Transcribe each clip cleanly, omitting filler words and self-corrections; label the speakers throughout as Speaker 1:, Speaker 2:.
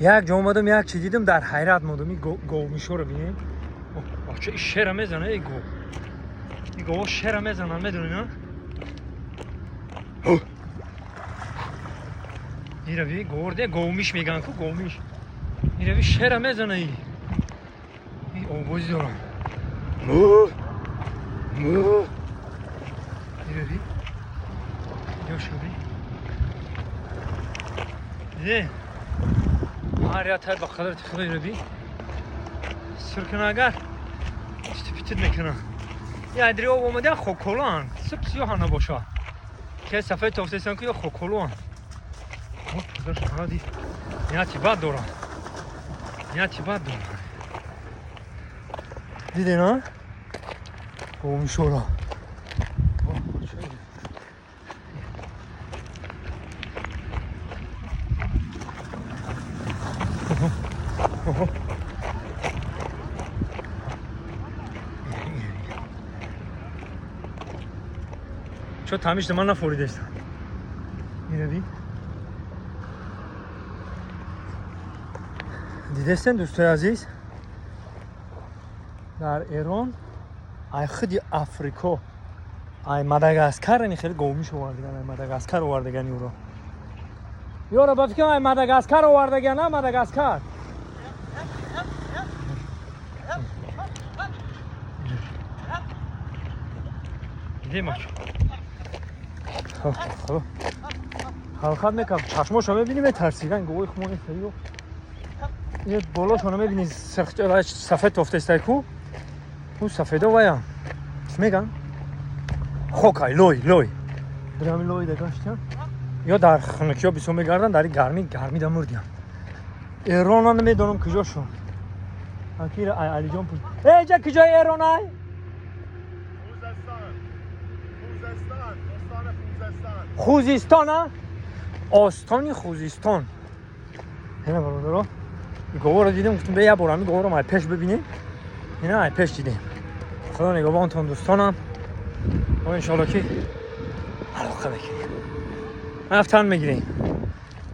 Speaker 1: Як ҷо омадам, як чи дидам, дар ҳайрат мондам. Ин говмишоро бинем. Бача, ин шера мезана, эй гов. Ин гово шера мезананд, медонӣ, на? Ирави горде говмиш меган ку, говмиш. Ирави шера мезана и. И овоз дорам. Му. Му. Ирави. Ёшави. Диде. Ҳар як тар ба қадрати худо ирави. Сир кунад агар питит мекунад. Я дри об омада хоколан. Сип сиёҳ набошад. Ке сафед тофтесан ку ё хоколуан. Нияти бад дорам. Нияти бад дорам. Диден, а? Омишора. Чо тамиш ман нафоридестам. Ирави. Дидестен, дӯстои азиз, дар Эрон ай худи Африко, ай Мадагаскар ани хеле говмиш овардаган, ай Мадагаскар овардаган юро. Ёра, ба фикрам, ай Мадагаскар овардаган, а Мадагаскар. Дидем, хоб ҳаракат мекард, чашмошо мебинӣ, метарсидан говои хумони хеле. Ин болошоно мебинӣ, сафед тофтестай ку, ӯ сафедо вая чӣ меган, хокай, лой, лой драми лой да гаштан ё дар хунукиё бисёр мегарданд, дар гармӣ гармида мурдиям. Эрона намедонам куҷошон. Акира ай Алиҷон пул эҷа, куҷои Эронай?
Speaker 2: خوزستان، استان خوزستان.
Speaker 1: Хузистон, а остони Хузистон. Ина, бародаро, говора дидем, гуфтем, бе як бор ҳами говоро ай пеш бибинем. Ина ай пеш дидем. Худо нигаҳбонтон, дӯстонам. Мо иншоалло ки алоқа мекунем, рафтан мегирем.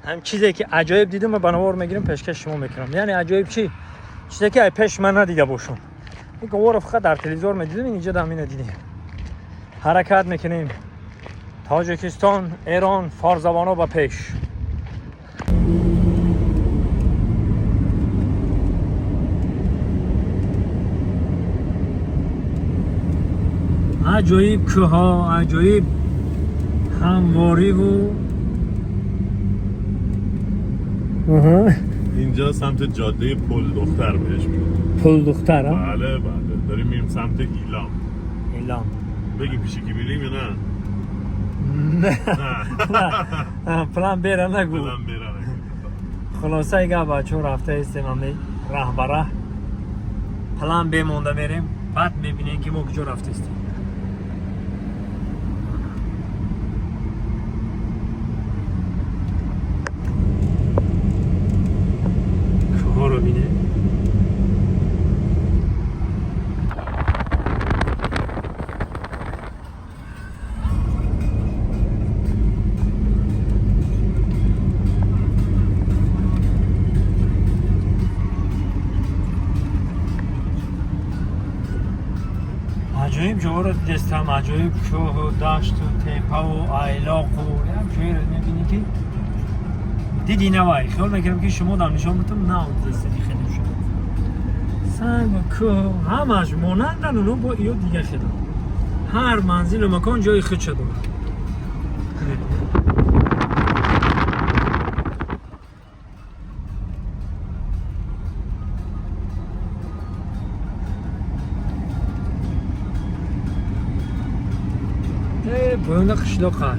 Speaker 1: Ҳам чизе ки аҷоиб дидем, ба навор мегирем, пешкаш шумо мекунам. Яъне аҷоиб чӣ? Чизе ки ай пеш ман надида бошам. Ин говоро фақат дар телевизор медидем, инҷа дам ина дидем. Ҳаракат мекунем. Тоҷикистон, Эрон, форзабоно ба пеш. Аҷоиб кӯҳҳо, аҷоиб ҳамвориву.
Speaker 2: اینجا سمت جاده پل دختر بهش میگن.
Speaker 1: Пулдухтар.
Speaker 2: بله بله، داریم میریم سمت ایلام.
Speaker 1: Илам.
Speaker 2: بگیم پیش کی میریم یا نه؟
Speaker 1: Не, план бера нагӯ.
Speaker 2: دلم برم.
Speaker 1: Хулосаи гап, бачаҳо, рафта истем, ами раҳ ба раҳ план бемонда мерем, баъд мебинем, ки мо куҷо рафтаистем. Кӯҳҳоро бинем. Аҷоиб ҷоҳоро дидестам, аҷоиб кӯҳу дашту тепаву айлоқу. Як ҷоеро мебинӣ, ки диди навай. Хиёл мекунам, ки шумо дам нишон бутам, нав дидестеди. Хеле шуд сангу кӯҳ ҳамаш монандан, уно бо иё дига хело. Ҳар манзилу макон ҷои худша дорад. Поёна қишлоқа.